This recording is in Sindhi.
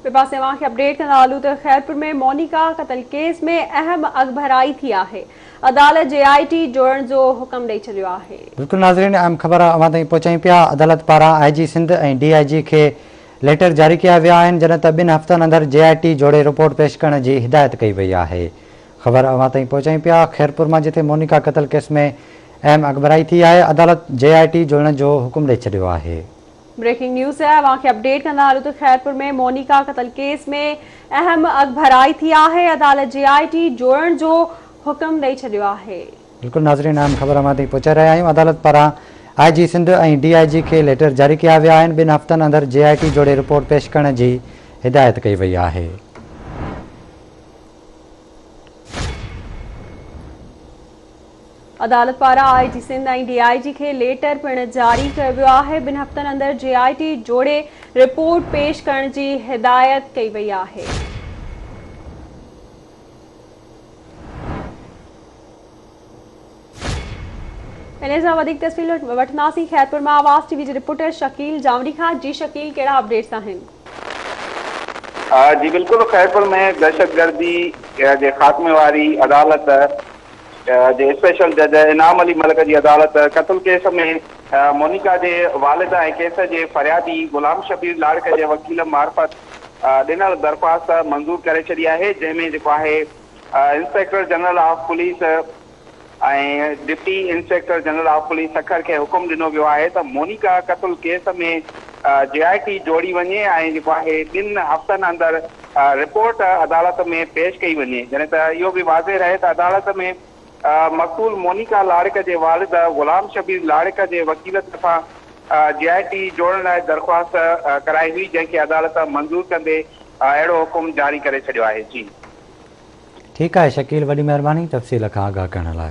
ٻئي پاسي اوهان کي اپڊيٽ ڪندا هلون ته خيرپور ۾ مونيڪا قتل ڪيس ۾ اهم اڳڀرائي ٿي آهي، عدالت جي آء ٽي جوڙڻ جو حڪم ڏئي ڇڏيو آهي. بلڪل ناظرين اهم خبر اوهان تائين پهچايون پيا عدالت پاران آء جي سنڌ ۽ ڊي I جي کي ليٽر جاري ڪيا ويا آهن جڏهن ته ٻن هفتن اندر جي آء ٽي جوڙي رپورٽ پيش ڪرڻ جي هدايت ڪئي وئي آهي خبر اوهان تائين پهچايون پيا خيرپور مان جتي مونيڪا قتل ڪيس ۾ اهم اڳڀرائي ٿي آهي عدالت جي آء ٽي جوڙڻ جو حڪم ڏئي ڇڏيو آهي. بريڪنگ نيوز اوهان کي اپڊيٽ ڪندا هلون ته خيرپور ۾ مونيڪا قتل ڪيس ۾ اهم اڳڀرائي ٿي آهي، عدالت جي آء ٽي جوڙڻ جو حڪم ڏئي ڇڏيو آهي. بلڪل ناظرين اهم خبر اوهان تائين پهچائي رهيا آهيون عدالت پاران آء جي سنڌ ۽ ڊي I جي کي ليٽر جاري ڪيا ويا آهن ٻن هفتن اندر جي آء ٽي جوڙي رپورٽ پيش ڪرڻ جي هدايت ڪئي وئي آهي. عدالت پاران I G Sindh ۽ D I جي کي ليٽر پڻ جاري ڪيو ويو آهي، ٻن هفتن اندر جي آء ٽي جوڙي رپورٽ پيش ڪرڻ جي هدايت ڪئي وئي آهي. انهي سان وڌيڪ تفصيل وٺنداسين خيرپور مان آواز ٽي وي جي رپورٽر شڪيل جانوري کان، جي شڪيل ڪهڙا اپڊيٽس آهن؟ جي بلڪل خيرپور ۾ دهشتگردي جي خاتمي واري عدالت جي اسپيشل جج انعام علي ملڪ جي عدالت قتل ڪيس ۾ مونيڪا جي والد ۽ ڪيس جي فريادي غلام شبير لاڙڪ جي وڪيل معرفت ڏنل درخواست منظور ڪري ڇڏي آهي جنهن ۾ جيڪو آهي inspector general of police ۽ deputy inspector general of police Sukkur کي حڪم ڏنو ويو آهي ته مونيڪا قتل ڪيس ۾ جي آء ٽي جوڙي وڃي ۽ جيڪو آهي ٻن هفتن اندر رپورٽ عدالت ۾ پيش ڪئي وڃي جڏهن ته اهو به واضح رهي ته عدالت ۾ مقتول مونيڪا لاڙڪ جي والد غلام شبير لاڙڪ جي وڪيل طرفان جي آء ٽي جوڙڻ لاء درخواست ڪرائي هئي جنهن کي عدالت منظور ڪندي اهڙو حڪم جاري ڪري ڇڏيو آهي جي. ٺيڪ آهي شڪيل وڏي مهرباني تفصيل کان آگاهه ڪرڻ لاء.